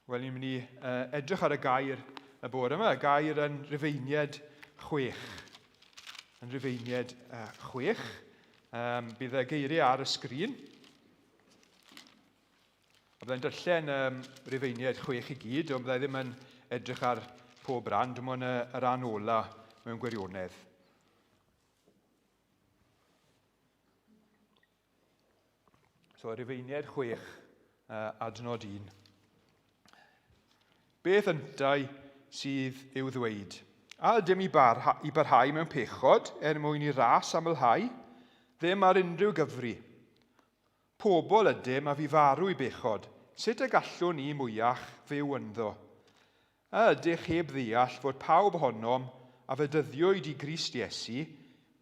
Wel, ni'n mynd i uh, edrych ar y gair y bore yma, y gair yn Rufeinied 6. Yn Rufeinied uh, 6. Um, bydd y geiriau ar y sgrin. A byddai'n darllen um, Rufeinied 6 i gyd, ond byddai ddim yn edrych ar pob rhan, dim ond y, y rhan ola mewn gwirionedd. So, Rufeiniaid 6, uh, adnod 1. Beth yntau sydd i'w ddweud? A ydym i, barha, i barhau mewn pechod er mwyn i ras amlhau? Ddim ar unrhyw gyfri. Pobl ydym a fi farw i bechod. Sut y gallwn ni mwyach fyw ynddo? A ydych heb ddeall fod pawb ohonom a fedyddiwyd i Grist Iesu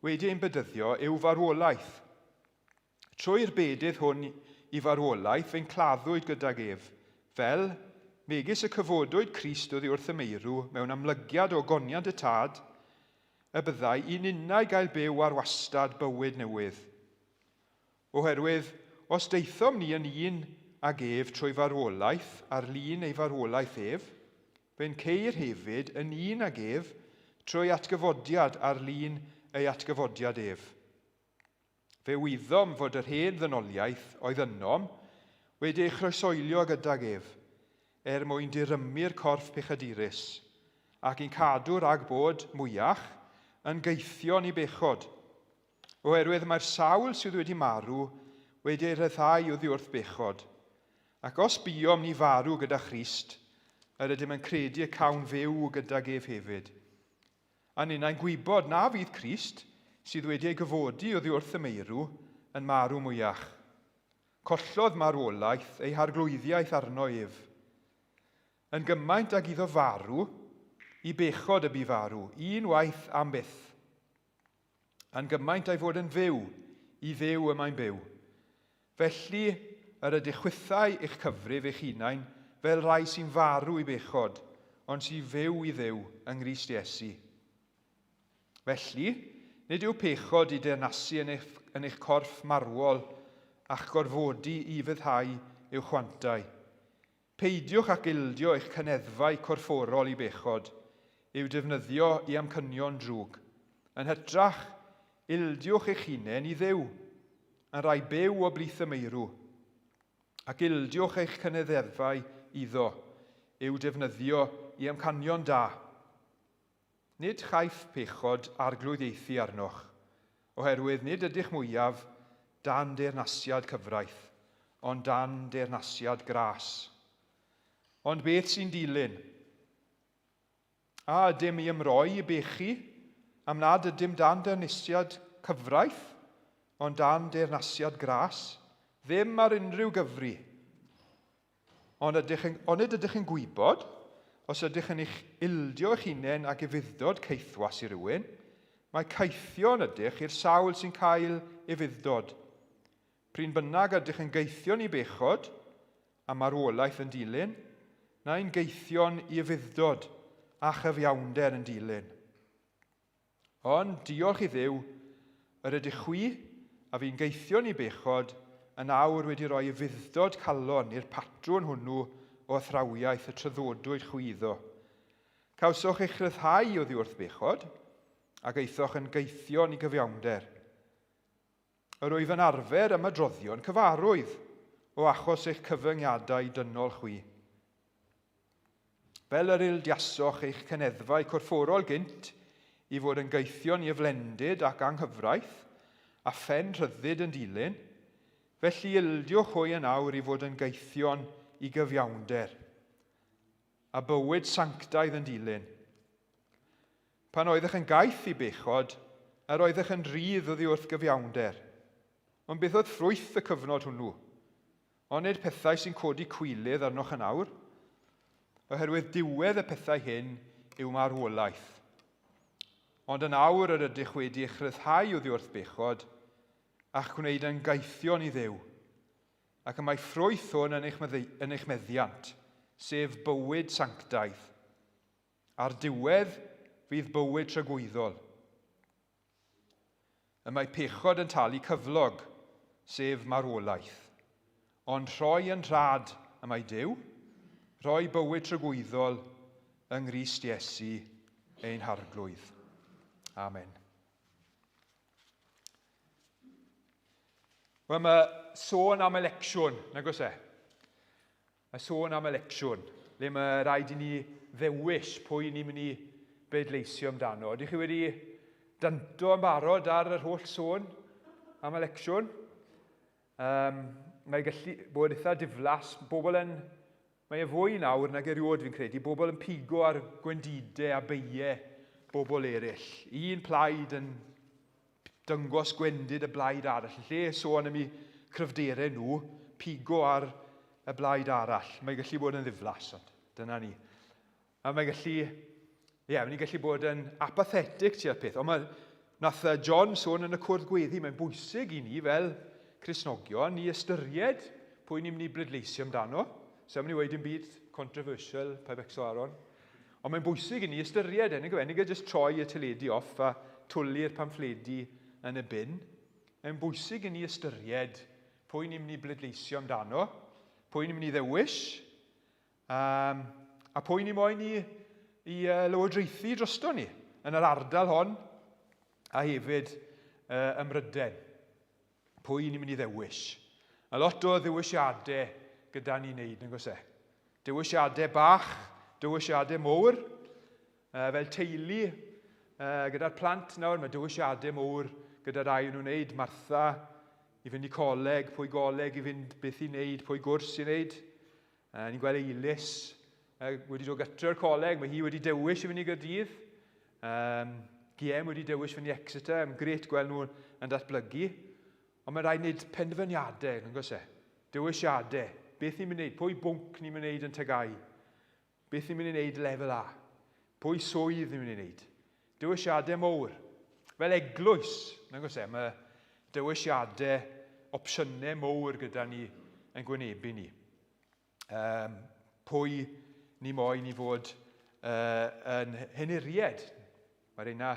wedi ein bedyddio i'w farwolaeth? Trwy'r bedydd hwn i farwolaeth fe'n claddwyd gydag ef, fel, megis y cyfodwyd Crist oddi wrth y meirw mewn amlygiad o ogoniant y Tad, y byddai i ninnau gael byw ar wastad bywyd newydd. Oherwydd, os daethom ni yn un ag ef trwy farwolaeth ar lun ei farwolaeth ef, fe'n ceir hefyd yn un ag ef trwy atgyfodiad ar lun ei atgyfodiad ef. Fe wyddom fod yr hen ddynoliaeth oedd ynom wedi ei chroesoelio gydag ef, er mwyn dirymu'r corff pechadurus, ac i'n cadw rhag bod, mwyach, yn gaethion i bechod. Oherwydd mae'r sawl sydd wedi marw wedi ei rhyddhau oddi wrth bechod. Ac os buom ni farw gyda Christ, yr ydym yn credu y cawn fyw gydag ef hefyd. A ninnau'n gwybod na fydd Crist, sydd wedi ei gyfodi oddi wrth y meirw, yn marw mwyach. Collodd marwolaeth ei harglwyddiaeth arno ef. Yn gymaint ag iddo farw, i bechod y bu farw, un waith am byth. Yn gymaint a'i fod yn fyw, i Dduw y mae'n byw. Felly, yr ydych chwithau eich cyfrif eich hunain fel rhai sy'n farw i bechod, ond sy'n fyw i Dduw yng Nghrist Iesu. Felly, nid yw pechod i deyrnasu yn eich, yn eich corff marwol a'ch gorfodi i ufuddhau i'w chwantau. Peidiwch ac ildio eich cyneddfau corfforol i bechod, i'w defnyddio i amcanion drwg. Yn hytrach, ildiwch eich hunain i Dduw, yn rai byw o blith y meirw, ac ildiwch eich cyneddfau iddo, i'w defnyddio i amcanion da. Nid chaiff pechod arglwyddiaethu arnoch, oherwydd nid ydych mwyaf dan deyrnasiad cyfraith, ond dan deyrnasiad gras. Ond beth sy'n dilyn? A ydym i ymroi i bechu am nad ydym dan deyrnasiad cyfraith, ond dan deyrnasiad gras? Ddim ar unrhyw gyfri. Ond ydych yn, onid ydych yn gwybod, os ydych yn eich ildio eich hunain ag ufudd-dod caethwas i rywun, mae caethion ydych i'r sawl sy'n cael ufudd-dod. Prin bynnag ydych yn gaethion i bechod, a marwolaeth yn dilyn, neu'n gaethion i ufudd-dod a chyfiawnder yn dilyn. Ond, diolch i Dduw, yr ydych chwi, a fu'n gaethion i bechod, yn awr wedi rhoi ufudd-dod calon i'r patrwn hwnnw o athrawiaeth y traddodwyd chwi iddo. Cawsoch eich rhyddhau oddi wrth bechod, ac aethoch yn gaethion i gyfiawnder. Yr wyf yn arfer ymadroddion cyfarwydd o achos eich cyfyngiadau dynol chwi. Fel yr ildiasoch eich cyneddfau corfforol gynt i fod yn gaethion i yflendid ac anghyfraith, a phen rhyddid yn dilyn, felly ildiwch hwy yn awr i fod yn gaethion i gyfiawnder, a bywyd sanctaidd yn dilyn. Pan oeddech yn gaeth i bechod, yr oeddech yn rhydd oddi wrth gyfiawnder. Ond beth oedd ffrwyth y cyfnod hwnnw? Onid pethau sy'n codi cwilydd arnoch yn awr? Oherwydd diwedd y pethau hyn yw marwolaeth. Ond yn awr yr ydych wedi eich rhyddhau oddi wrth bechod, a'ch gwneud yn gaethion i Dduw. Ac y mae ffrwyth hwn yn eich, yn eich meddiant, sef bywyd sanctaidd. A'r diwedd fydd bywyd tragwyddol. Y mae pechod yn talu cyflog, sef marwolaeth. Ond rhoi yn rhad y mae Duw, rhoi bywyd tragwyddol yng Nghrist Iesu ein Harglwydd. Amen. Wel, mae sôn am elecsiwn, nag oes e? Mae sôn am elecsiwn, le mae rhaid i ni ddewis pwy ni'n mynd i bleidleisio amdano. Ydych chi wedi danto yn barod ar yr holl sôn am elecsiwn? Um, mae gallu bod eitha diflas. Bobl yn... Mae e fwy nawr nag erioed fi'n credu. Bobl yn pigo ar gwendidau a beiau bobl eraill. Un plaid yn dyngos gwendid y blaid arall. Yn lle sôn am eu cryfderau nhw, pigo ar y blaid arall. Mae gallu bod yn ddiflas, ond dyna ni. A mae'n gallu, ie, yeah, mae'n gallu bod yn apathetic tua'r peth. Ond mae, nath John sôn yn y cwrdd gweddi, mae'n bwysig i ni fel Cristnogion i ystyried pwy ni'n mynd i bleidleisio amdano. So, mynd i weud dim byd controversial, pa becso Aaron. Ond mae'n bwysig i ni ystyried e, nag yw e? Nid jyst troi y teledu off a twli'r pamffledi yn y bin. Mae'n bwysig i ni ystyried pwy ni'n mynd i bleidleisio amdano, pwy ni'n mynd i ddewis, Um, a pwy ni moyn i, i uh, lywodraethu drosto ni yn yr ardal hon a hefyd uh, ym Mhrydain. Pwy ni'n mynd i ddewis? A lot o ddewisiadau gyda ni'n neud, nag oes e? Dewisiadau bach, dewisiadau mowr, uh, fel teulu uh, gyda'r plant nawr, mae dewisiadau mowr gyda rai nhw'n wneud. Martha i fynd i coleg, pwy goleg i fynd, beth i wneud, pwy gwrs i wneud. Uh, ni'n gweld Eilis uh, wedi dod gytre o'r coleg, mae hi wedi dewis i fynd i Gyrdydd. Um, GM wedi dewis fynd i Exeter, mae'n gret gweld nhw yn datblygu. Ond mae'n rhaid wneud penderfyniadau, yn gwrs e? Dewisiadau. Beth ni'n mynd i wneud? Pwy bwnc ni'n mynd i wneud yn tygau? Beth ni'n mynd i wneud lefel A? Pwy swydd ni'n mynd i wneud? Dewisiadau mowr. Fel eglwys, nag oes e, mae dewisiadau, opsiynau mowr gyda ni yn gwynebu ni. Um, pwy ni moyn i fod uh, yn henuried. Mae'r yna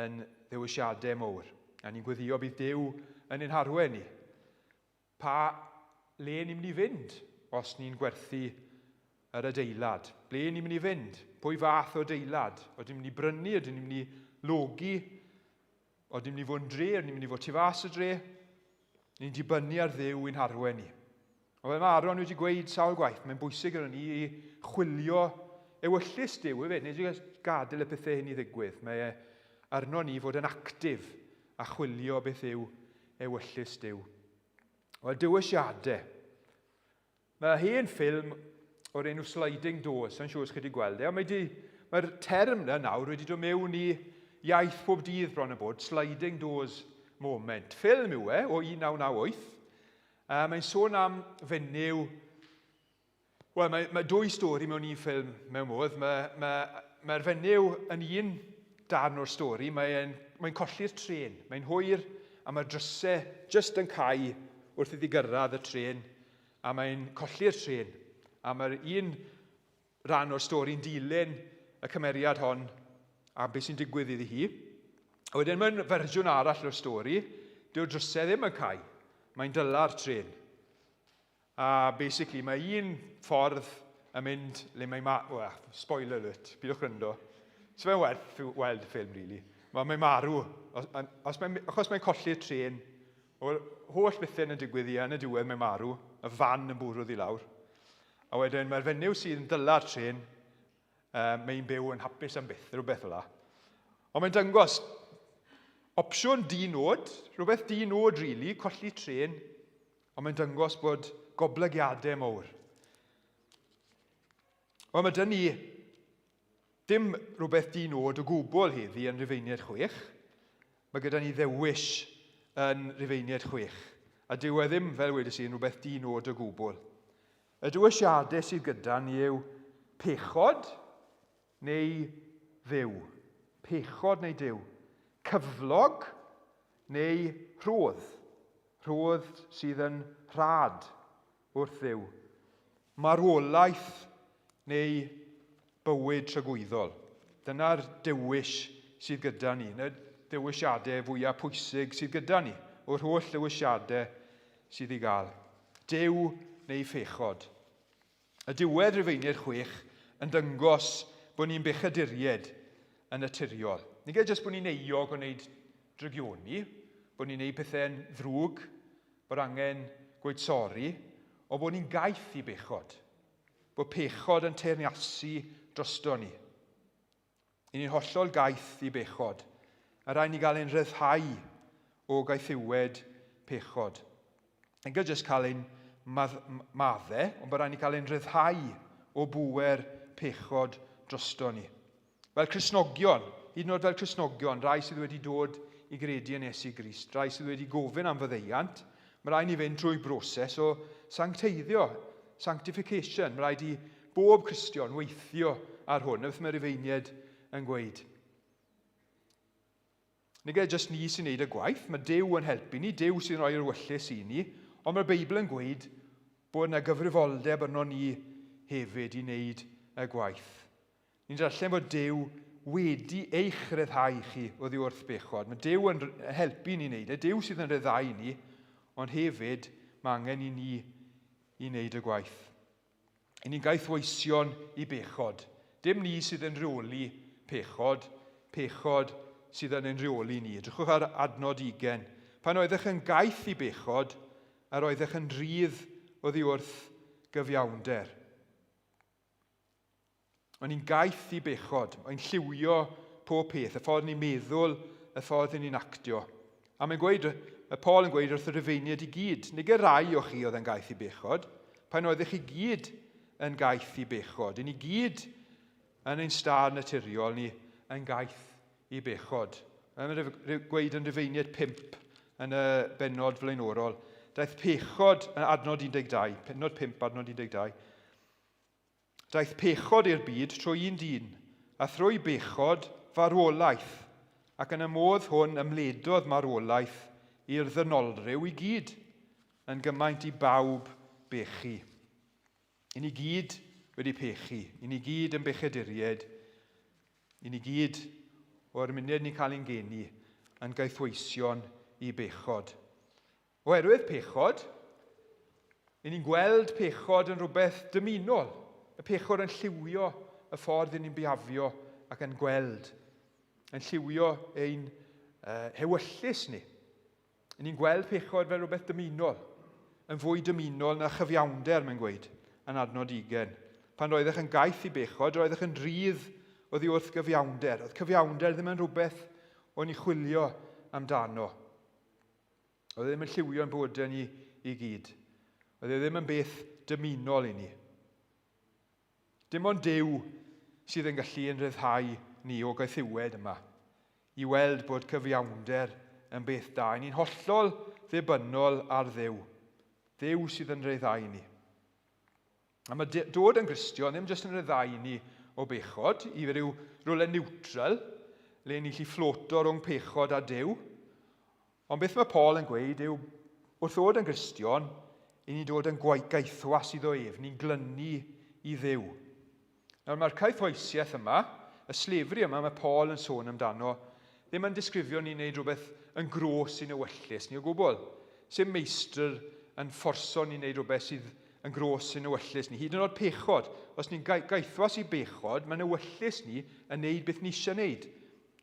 yn ddewisiadau mowr. A ni'n gweddio bydd Duw yn ein harwen ni. Pa le ni'n mynd i fynd os ni'n gwerthu yr adeilad? Ble ni'n mynd i fynd? Pwy fath o adeilad? Odyn ni'n mynd i brynu? Odyn ni'n mynd i logi? Odyn ni'n mynd i fod yn dre? Odyn ni'n mynd i fod tu fas y dre? Ni'n dibynnu ar Dduw i'n harwen ni. Ond fel mae Aaron wedi gweud sawl gwaith, mae'n bwysig gyda ni i chwilio ewyllys Duw hefyd. Nid jyst gadael y pethau hyn i ddigwydd. Mae e arno ni fod yn actif a chwilio beth yw ewyllys Duw. Wel, dewisiadau. Mae hen ffilm o'r enw Sliding Doors, sa'n siŵr os chi wedi gweld e, ond mae di, mae'r term yna nawr wedi dod mewn i iaith pob dydd bron y bod, Sliding Doors Moment. Ffilm yw e, o 1998. Uh, mae'n sôn am fenyw Wel, mae, mae dwy stori mewn un ffilm mewn modd. Mae'r mae, mae fenyw yn un darn o'r stori, mae'n mae colli'r tren. Mae'n hwyr a mae'r drysau jyst yn cau wrth iddi gyrraedd y tren a mae'n colli'r tren. A mae'r un rhan o'r stori'n dilyn y cymeriad hon a beth sy'n digwydd iddi hi. A wedyn mewn fersiwn arall o'r stori, dyw'r drysau ddim yn cau. Mae'n dyla'r tren. A basically mae un ffordd yn mynd le mae ma... Well, spoiler alert, pidwch gryndo. So mae'n werth weld y ffilm, really. Mae mae'n marw. Os, os mae'n, achos mae'n colli'r tren, o'r holl bethau yn y digwydd i yn y diwedd mae'n marw, y fan yn bwrw ddi lawr. A wedyn mae'r fenyw sydd yn dyla'r tren, um, mae'n byw yn hapus am byth, rhywbeth fel la. Ond mae'n dangos opsiwn di-nod, rhywbeth di-nod, really, colli tren, Ond mae'n dangos bod goblygiadau mowr. Wel, mae dyn ni dim rhywbeth di-nod o gwbl heddi yn Rufeiniaid 6. Mae gyda ni ddewis yn Rufeiniaid 6. A dyw e ddim, fel wedes i, yn rhywbeth di-nod o gwbl. Y dewisiadau sydd gyda ni yw pechod neu Dduw. Pechod neu Duw. Cyflog neu rhodd. Rhodd sydd yn rhad wrth Dduw. Marwolaeth neu bywyd tragwyddol. Dyna'r dewis sydd gyda ni, y dewisiadau fwyaf pwysig sydd gyda ni, o'r holl ddewisiadau sydd i gael. Duw neu phechod. Y diwedd Rufeiniaid 6 yn dyngos bod ni'n bechaduriaid yn naturiol. Nid jyst bod ni'n euog o wneud drygioni, bod ni'n gwneud pethau'n ddrwg, bod angen gweud sori, ond bod ni'n gaeth i bechod. Bod pechod yn teyrnasu drosto ni. I ni'n hollol gaeth i bechod, a rhaid ni gael ein rhyddhau o gaethiwed pechod. Nid jyst cael ein madde, ond bod rhaid ni cael ein rhyddhau o bŵer pechod drosto ni. Fel Cristnogion, hyd yn oed fel Cristnogion, rai sydd wedi dod i gredu yn Iesu Grist, rai sydd wedi gofyn am faddeuant, mae rhaid ni fynd trwy broses o sancteiddio, sanctification. Mae rhaid i bob Cristion weithio ar hwn, beth mae Rufeiniaid yn gweud. Nid e jyst ni sy'n neud y gwaith, mae Duw yn helpu ni, Duw sy'n rhoi'r wyllys i ni, ond mae'r Beibl yn gweud bod yna gyfrifoldeb arno ni hefyd i wneud y gwaith. Ni'n darllen fod Duw wedi eich rhyddhau chi oddi wrth bechod. Mae Duw yn helpu ni wneud e, Duw sydd yn rhyddhau ni, ond hefyd mae angen i ni i wneud y gwaith. I ni'n gaethweision i bechod. Dim ni sydd yn rheoli pechod, pechod sydd yn ein rheoli ni. Edrychwch ar adnod 20. Pan oeddech yn gaeth i bechod, yr oeddech yn rhydd oddi wrth gyfiawnder. O'n i'n gaeth i bechod. Mae'n lliwio pob peth, y ffordd ni'n meddwl, y ffordd ni'n actio. A mae'n gweud, mae Paul yn gweud wrth y Rufeiniaid i gyd, nid y rai o chi oedd yn gaeth i bechod, pan oeddech chi gyd yn gaeth i bechod. I ni gyd yn ein stad naturiol ni yn gaeth i bechod. Mae'n gweud yn Rufeiniaid 5 yn y bennod flaenorol. Daeth pechod yn adnod 12, pennod 5, adnod 12. Daeth pechod i'r byd trwy un dyn, a thrwy bechod farwolaeth, ac yn y modd hwn ymledodd marwolaeth i'r ddynolryw i gyd, yn gymaint i bawb bechu. I ni gyd wedi pechu, i ni gyd yn bechaduriaid, i ni gyd o'r munud ni'n cael ein geni yn gaethweision i bechod. Oherwydd pechod, i ni'n gweld pechod yn rhywbeth dymunol. Y pechod yn lliwio y ffordd i ni'n bihafio ac yn gweld, yn lliwio ein hewyllys ni. I ni'n gweld pechod fel rhywbeth dymunol, yn fwy dymunol na chyfiawnder, mae'n gweud, yn adnod 20. Pan roeddech yn gaeth i bechod, roeddech yn rhydd oddi wrth gyfiawnder. Oedd cyfiawnder ddim yn rhywbeth o'n i chwilio amdano. Oedd e ddim yn lliwio'n bywydau ni i gyd. Oedd e ddim yn beth dymunol i ni. Dim ond Duw sydd yn gallu yn rhyddhau ni o gaethiwed yma, i weld bod cyfiawnder yn beth da. Ni'n hollol ddibynnol ar Dduw. Dduw sydd yn rhyddhau ni. A mae dod yn Gristion ddim jyst yn rhyddhau ni o bechod i ryw rywle neutral, le ni'n gallu ffloto rhwng pechod a Duw. Ond beth mae Paul yn gweud yw, wrth ddod yn Gristion, i ni'n dod yn gaethwas iddo ef, ni'n glynu i Dduw. Nawr mae'r caethwaisiaeth yma, y slavery yma mae Paul yn sôn amdano, ddim yn disgrifio ni'n neud rhywbeth yn gros i'n ewyllys ni o gwbl. Sim meistr yn fforso ni'n neud rhywbeth sydd yn gros i'n ewyllys ni. Hyd yn oed pechod. Os ni'n gaethwas i bechod, mae'n ewyllys ni yn neud beth ni eisiau neud.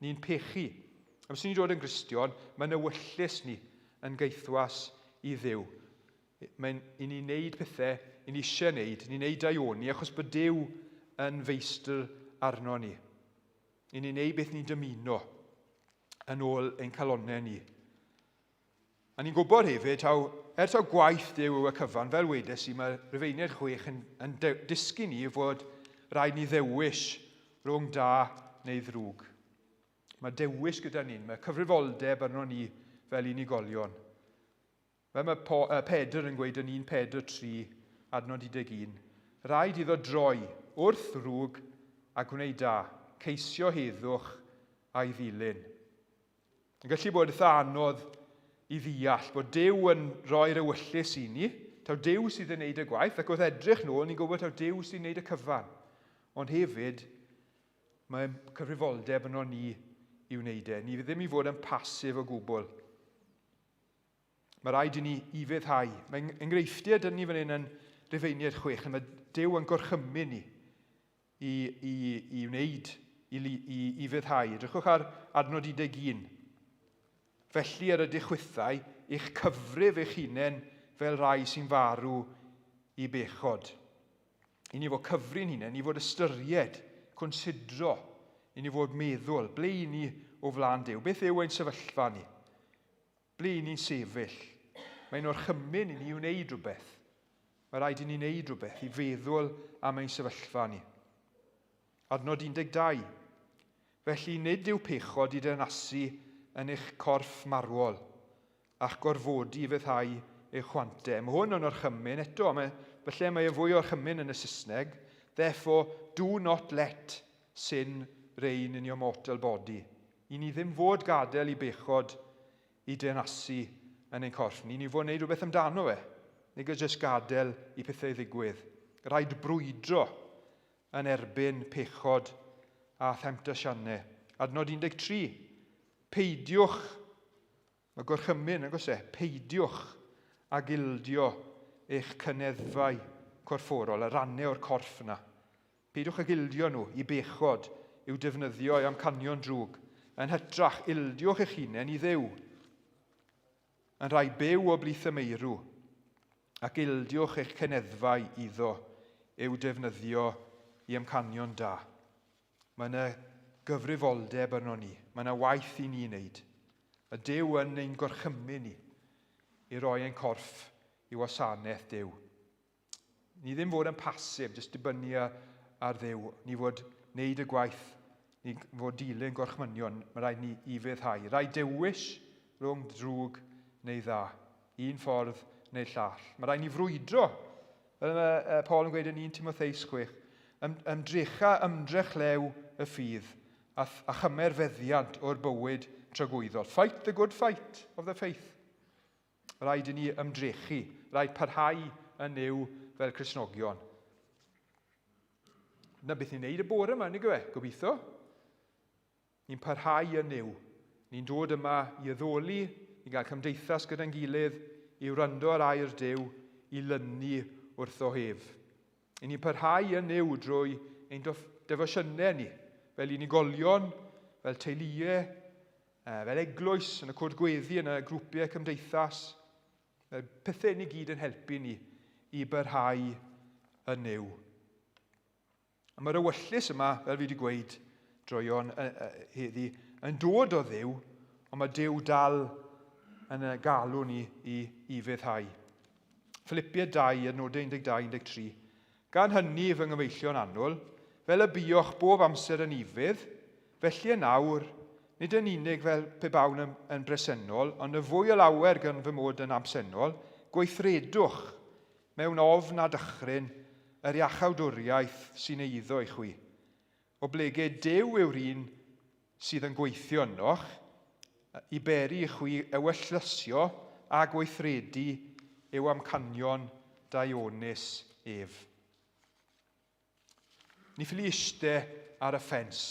Ni'n pechu. Os ni'n dod yn Gristion, mae'n ewyllys ni yn gaethwas i Dduw. Mae'n i ni wneud pethau i ni eisiau wneud, ni'n wneud daioni achos bod Duw yn feistr arno ni. I ni'n wneud beth ni'n dymuno yn ôl ein calonnau ni. A ni'n gwybod hefyd, taw, er taw gwaith Duw yw y cyfan, fel wedes i, mae Rufeiniaid 6 yn, yn dysgu ni fod rhaid ni ddewis rhwng da neu ddrwg. Mae dewis gyda ni, mae cyfrifoldeb arno ni fel unigolion. Fel mae Pedr yn gweud yn 1 Pedr 3, adnod 11, Rhaid iddo droi wrth ddrwg a gwneud da, ceisio heddwch a'i ddilyn. Yn gallu bod eitha anodd i ddeall bod Duw yn rhoi'r ewyllys i ni, taw Duw sydd yn neud y gwaith, ac wrth edrych nôl, ni'n gwybod taw Duw sy'n neud y cyfan. Ond hefyd, mae cyfrifoldeb yno ni i wneud e. Ni ddim i fod yn pasif o gwbl. Mae rhaid i ni ufuddhau. Mae enghreifftiau dyn ni fan hyn yn Rufeiniaid 6, lle mae Duw yn gorchymyn ni i, i, i wneud, i, i, i fyddhau. Edrychwch ar adnod 11. Felly yr ydych chwithau eich cyfrif eich hunain fel rhai sy'n farw i bechod. I ni fod cyfri'n hunain, i fod ystyried, considro, i ni fod meddwl, ble i ni o flaen Duw? Beth yw ein sefyllfa ni? Ble i ni'n sefyll? Mae'n orchymyn i ni wneud rhywbeth. Mae rhaid i ni wneud rhywbeth i feddwl am ein sefyllfa ni. Adnod 12. Felly nid yw pechod i deyrnasu yn eich corff marwol, a'ch gorfodi i fyddhau eich chwante. Mae hwn yn orchymyn eto, mae, falle mae e fwy o orchymyn yn y Saesneg. Therefore, do not let sin reign in your mortal body. I ni ddim fod gadael i bechod i deyrnasu yn ein corff ni. Ni fod wneud rhywbeth amdano fe. Nid jyst gadael i pethau ddigwydd. Rhaid brwydro yn erbyn pechod a themtasiynau. Adnod 13. Peidiwch, mae gorchymyn, nag oes e, peidiwch ag ildio eich cyneddfau corfforol, y rannau o'r corff yna. Peidiwch ag ildio nhw i bechod i'w defnyddio i amcanion drwg. Yn hytrach, ildiwch eich hunain i Dduw. Yn rhai byw o blith y meirw, ac ildiwch eich ceneddfau iddo i'w defnyddio i amcanion da. Mae yna gyfrifoldeb arno ni. Mae yna waith i ni wneud. Y Duw yn ein gorchymyn ni i roi ein corff i wasanaeth Duw. Ni ddim fod yn pasif, jyst dibynnu ar Dduw. Ni fod wneud y gwaith, ni fod dilyn gorchmynion. Mae rhaid ni i feddhau. Rhaid dewis rhwng drwg neu dda. Un ffordd neu llall. Mae rhaid ni frwydro. Fel mae Paul yn gweud yn 1 Timotheus 6, ymdrecha ymdrech lew y ffydd a, a chymer feddiant o'r bywyd tragwyddol. Fight the good fight of the faith. Rhaid i ni ymdrechu, rhaid parhau yn Nuw fel Cristnogion. Na beth ni'n neud y bore yma, nag yw e? Gobeithio. Ni'n parhau yn Nuw. Ni'n dod yma i addoli, i gael cymdeithas gyda'n gilydd, i wrando ar air Duw, i lynu wrtho hef. I ni'n parhau yn Nuw drwy ein defosiynau ni, fel unigolion, fel teuluau, Fel eglwys, yn y cwrdd gweddi, yn y grwpiau cymdeithas, mae pethau ni gyd yn helpu ni i barhau yn Nuw. A mae'r ewyllys yma, fel fi wedi gweud droion heddi, yn dod o Dduw, ond mae Duw dal yn y galw ni i ufuddhau. Philippiaid 2, adnodau 12, 13. Gan hynny, fy nghyfeillion annwyl, fel y buoch bob amser yn ufudd, Felly yn awr, nid yn unig fel pe bawn yn, yn bresennol, ond yn fwy o lawer gan fy mod yn absennol, gweithredwch mewn ofn a dychryn yr iachawdwriaeth sy'n eiddo i chwi. Oblegid Duw yw'r un sydd yn gweithio ynoch, i beri i chwi ewyllysio a gweithredu i'w amcanion daionus ef. Ni ffili iste ar y ffens.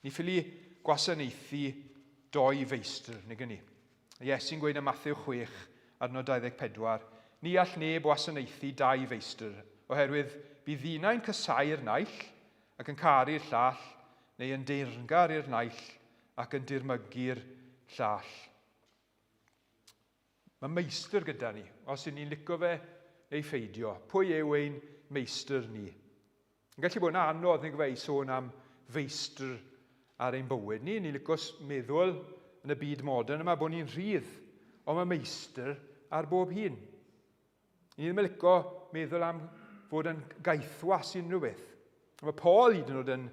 Ni ffili gwasanaethu doi feistr, nag ni. Iesu'n gweud yn Matthew 6, adnod 24, Ni all neb wasanaethu dau feistr, oherwydd bydd ddinau'n casau'r naill ac yn caru'r llall, neu yn deyrngar i'r naill ac yn dirmygu'r llall. Mae meistr gyda ni, os y'n ni'n lico fe neu pheidio. Pwy yw ein meistr ni? Yn gallu bod yn anodd, nag fe, i sôn am feistr ar ein bywyd ni. Ni'n lico meddwl yn y byd modern yma bod ni'n rhydd, ond mae meistr ar bob hun. Ni ddim yn lico meddwl am fod yn gaethwas unrhyw beth. Mae Paul hyd yn oed yn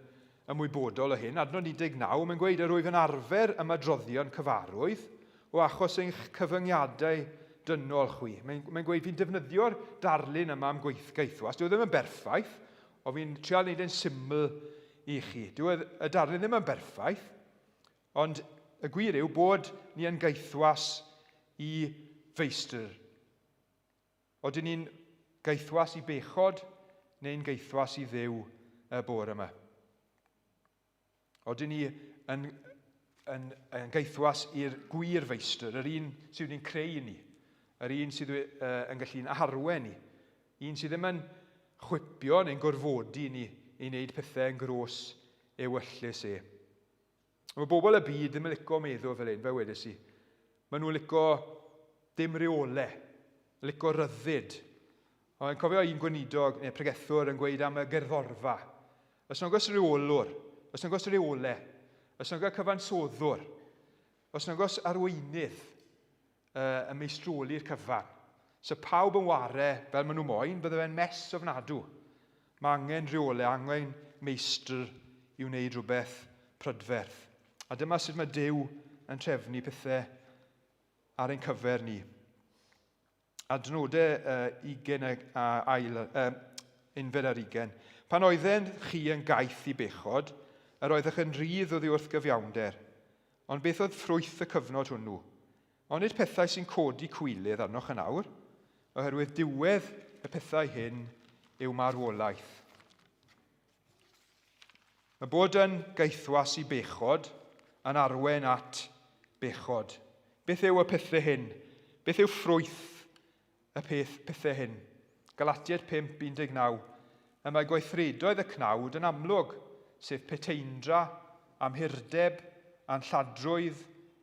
ymwybodol o hyn. Adnod 19, mae'n gweud, yr wyf yn arfer ymadroddion cyfarwydd o achos eich cyfyngiadau dynol chwi. Mae'n mae gweud, fi'n defnyddio'r darlun yma am gaethwas. Dyw e ddim yn berffaith, ond fi'n trial wneud e'n syml i chi. Dyw e, y darlun ddim yn berffaith, ond y gwir yw bod ni yn gaethwas i feistr. Odyn ni'n gaethwas i bechod neu'n gaethwas i Dduw y bore yma? Odyn ni yn, yn, yn gaethwas i'r gwir feistr, yr un sydd wedi'n creu ni, yr un sydd uh, yn gallu'n arwen ni, un sydd ddim yn chwipio neu'n gorfodi ni i wneud pethau yn gros ewyllys e. Mae bobl y byd ddim yn lico meddwl fel hyn, fel wedes i. Maen nhw'n lico dim reole, lico ryddid. Ond cofio un gweinidog neu pregethwr yn gweud am y gerddorfa. Os nag oes reolwr, os nag oes reole, os nag oes cyfansoddwr, os nag oes arweinydd uh, yn meistroli'r cyfan. So pawb yn ware fel maen nhw moyn, bydde fe'n mess ofnadw. Mae angen rheolau, angen meistr i wneud rhywbeth prydferth. A dyma sut mae Duw yn trefnu pethau ar ein cyfer ni. Adnodau uh, 20 a ail, uh, unfed ar ugen. Pan oedden chi yn gaeth i bechod, yr oeddech yn rhydd oddi wrth gyfiawnder. Ond beth oedd ffrwyth y cyfnod hwnnw? Onid pethau sy'n codi cwilydd arnoch yn awr? Oherwydd diwedd y pethau hyn yw marwolaeth. Mae bod yn gaethwas i bechod yn arwen at bechod. Beth yw y pethau hyn? Beth yw ffrwyth y peth, pethau hyn? Galatiaid 5:19. Y mae gweithredoedd y cnawd yn amlwg, sef peteindra, amhurdeb, anlladrwydd,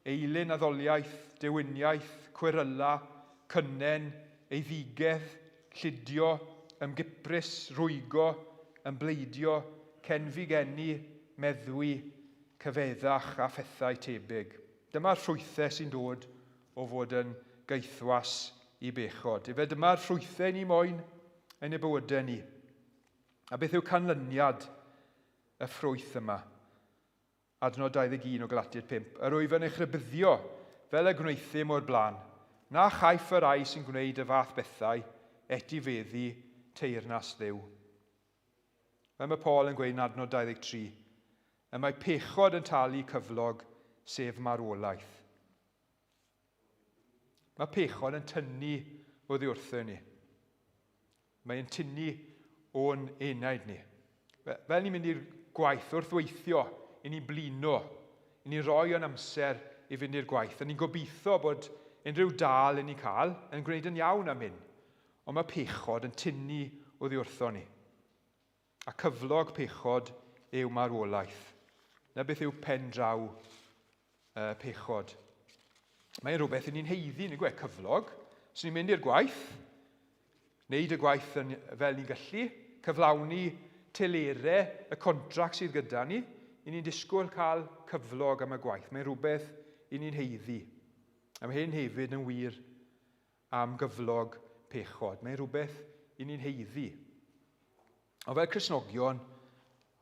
eilun addoliaeth, dewiniaeth, cweryla, cynnen, eiddigedd, llidio, ymgiprys, rwygo, ymbleidio, cenfigennu, meddwi, cyfeddach a phethau tebyg. Dyma'r ffrwythau sy'n dod o fod yn gaethwas i bechod. Efe dyma'r ffrwythau ni moyn yn ei bywydau ni. A beth yw canlyniad y ffrwyth yma? Adnod 21 o Galatiaid 5. Yr wyf yn eich rhybuddio, fel y gwneuthum o'r blaen, na chaiff y rhai sy'n gwneud y fath bethau etifeddu teyrnas Dduw. Fel mae Paul yn gweud yn adnod 23, y mae pechod yn talu cyflog, sef marwolaeth. Mae pechod yn tynnu oddi wrtho ni. Mae'n tynnu o'n enaid ni. Fel ni'n mynd i'r gwaith, wrth weithio, i ni'n blino, i ni'n rhoi o'n amser i fynd i'r gwaith, a ni'n gobeithio bod unrhyw dal i ni'n cael yn gwneud yn iawn am hyn. Ond mae pechod yn tynnu oddi wrtho ni. A cyflog pechod yw marwolaeth. Na beth yw pen draw uh, pechod. Mae'n rhywbeth i ni'n heiddi, ni'n gwe, cyflog. So ni'n mynd i'r gwaith, wneud y gwaith yn, fel ni'n gallu, cyflawni telere y contract sydd gyda ni, i ni'n disgwyl cael cyflog am y gwaith. Mae'n rhywbeth i ni'n heiddi. A mae hyn hefyd yn wir am gyflog pechod. Mae'n rhywbeth i ni'n heiddi. Ond fel Cristnogion,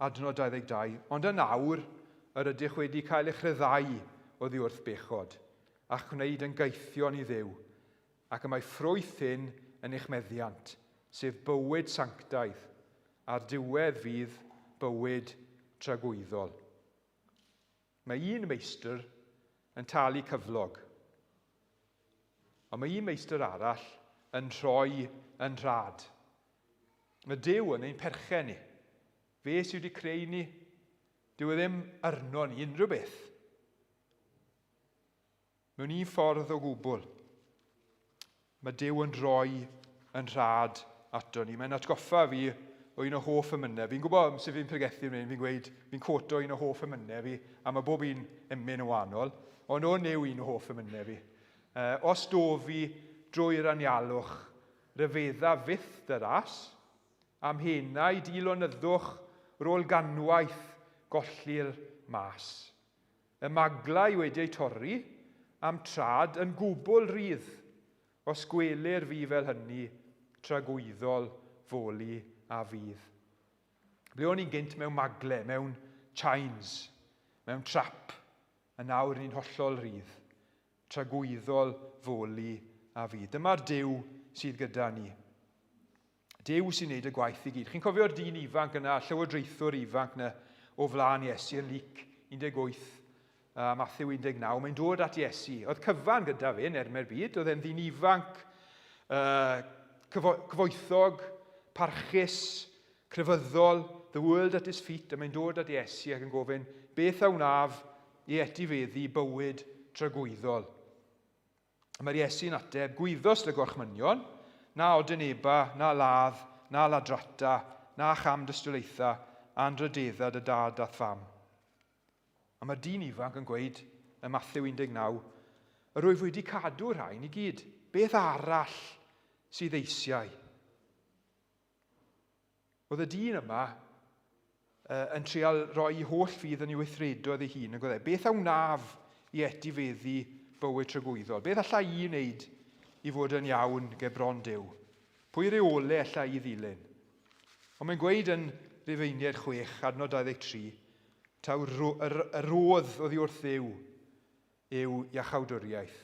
adnod 22, ond yn awr yr ydych wedi cael eich rhyddhau oddi wrth bechod, a'ch gwneud yn gaethion i Dduw, ac y mae ffrwyth hyn yn eich meddiant, sef bywyd sanctaidd, a'r diwedd fydd bywyd tragwyddol. Mae un meistr yn talu cyflog, ond mae un meistr arall yn rhoi yn rhad. Mae Duw yn ein perchen ni. Fe sydd wedi creu ni. Dyw e ddim arno ni unrhyw beth. Mewn un ffordd o gwbl, mae Duw yn rhoi yn rhad ato ni. Mae'n atgoffa fi o un o hoff emynau. Fi'n gwybod sut fi'n pregethu yn hyn, fi'n gweud, fi'n quoto un o hoff emynau fi, a mae bob un emyn yn wahanol, ond hwn yw un o hoff emynau fi. Uh, os dof fi drwy'r anialwch, ryfedda fyth dy ras, am henau di lonyddwch, rôl ganwaith golli'r mas. Y maglau wedi eu torri, a'm trad yn gwbl rydd, os gwelir fi fel hynny, tragwyddol foli a fydd. Ble o'n i'n gynt mewn magle, mewn chains, mewn trap, a nawr ni'n hollol rydd, tragwyddol foli a fydd. Dyma'r Duw sydd gyda ni. Duw sy'n neud y gwaith i gyd. Chi'n cofio'r dyn ifanc yna, llywodraethwr ifanc yna o flaen Iesu yn Luc 18 a Matthew 19. Mae'n dod at Iesu. Oedd cyfan gyda fe yn erme'r byd. Oedd e'n ddyn ifanc, uh, cyfo cyfoethog, parchus, crefyddol, the world at his feet, a mae'n dod at Iesu ac yn gofyn, beth a wnaf i etifeddu bywyd tragwyddol? A mae'r Iesu'n ateb, Gwyddost y gorchmynion, na odyneba, na ladd, na ladrata, na cham dystiolaetha, anrhydedda dy dad a'th fam. A mae'r dyn ifanc yn gweud ym Mathew 19, Yr wyf wedi cadw rhain i gyd. Beth arall sydd eisiau? Oedd y dyn yma yn trial rhoi ei holl ffydd yn ei weithredoedd ei hun, yn gweud, beth a wnaf i etifeddu bywyd tragwyddol? Beth alla i wneud i fod yn iawn ger bron Duw? Pwy reole alla i ddilyn? Ond mae'n gweud yn Rufeiniaid 6, adnod 23, taw y rodd oddi wrth Dduw yw iachawdwriaeth.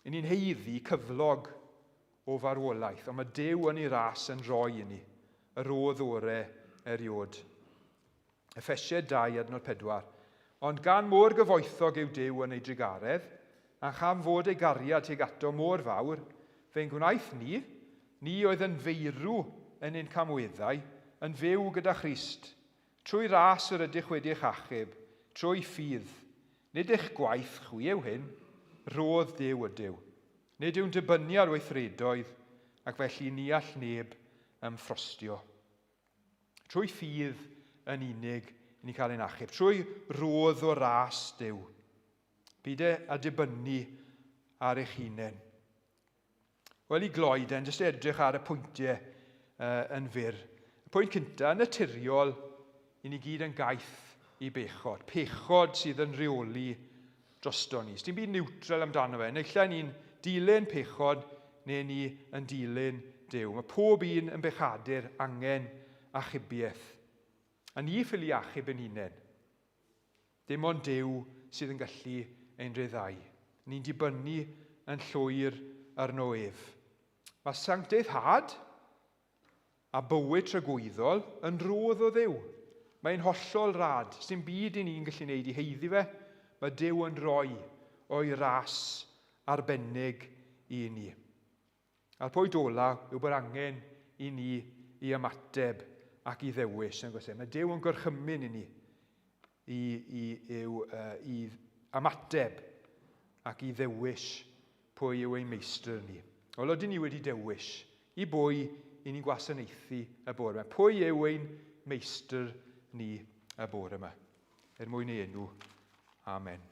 I ni'n haeddu cyflog o farwolaeth, ond mae Duw yn ei ras yn rhoi i ni y rodd ore eriod. Effesiaid 2, adnod 4. Ond gan mor gyfoethog yw Duw yn ei drugaredd, a chan fod ei gariad tuag ato mor fawr, fe'n gwnaeth ni, ni oedd yn feirw yn ein camweddau, yn fyw gyda Christ. Trwy ras yr ydych wedi eich achub, trwy ffydd. Nid eich gwaith chwi yw hyn, rhodd Duw ydyw. Nid yw'n dibynnu ar weithredoedd, ac felly ni all neb ymffrostio. Trwy ffydd yn unig i ni'n cael ein achub, trwy rodd o ras Duw. Byd e a dibynnu ar eich hunain. Wel, i gloi den, jyst edrych ar y pwyntiau yn fyr. Y pwynt cyntaf, yn naturiol, i ni gyd yn gaeth i bechod. Pechod sydd yn rheoli drosto ni. Sdim byd neutral amdano fe. Naill ai ni'n dilyn pechod neu ni yn dilyn Duw. Mae pob un yn bechadur angen achubiaeth. A ni ffili achub ein hunain. Dim ond Duw sydd yn gallu ein rhyddhau. Ni'n dibynnu yn llwyr arno ef. Mae sancteiddhad a bywyd tragwyddol yn rhodd o Dduw. Mae'n hollol rad. Sdim byd i ni'n gallu wneud i haeddu fe. Mae Duw yn rhoi o'i ras arbennig i ni. A'r pwynt olaf yw bod angen i ni i ymateb ac i ddewis. Yn e? Mae Duw yn gorchymyn i ni i, i, yw, uh, i ymateb ac i ddewis pwy yw ein meistr ni. Wel, ydyn ni wedi dewis i bwy i ni'n gwasanaethu y bore yma? Pwy yw ein meistr ni y bore yma? Er mwyn ei enw. Amen.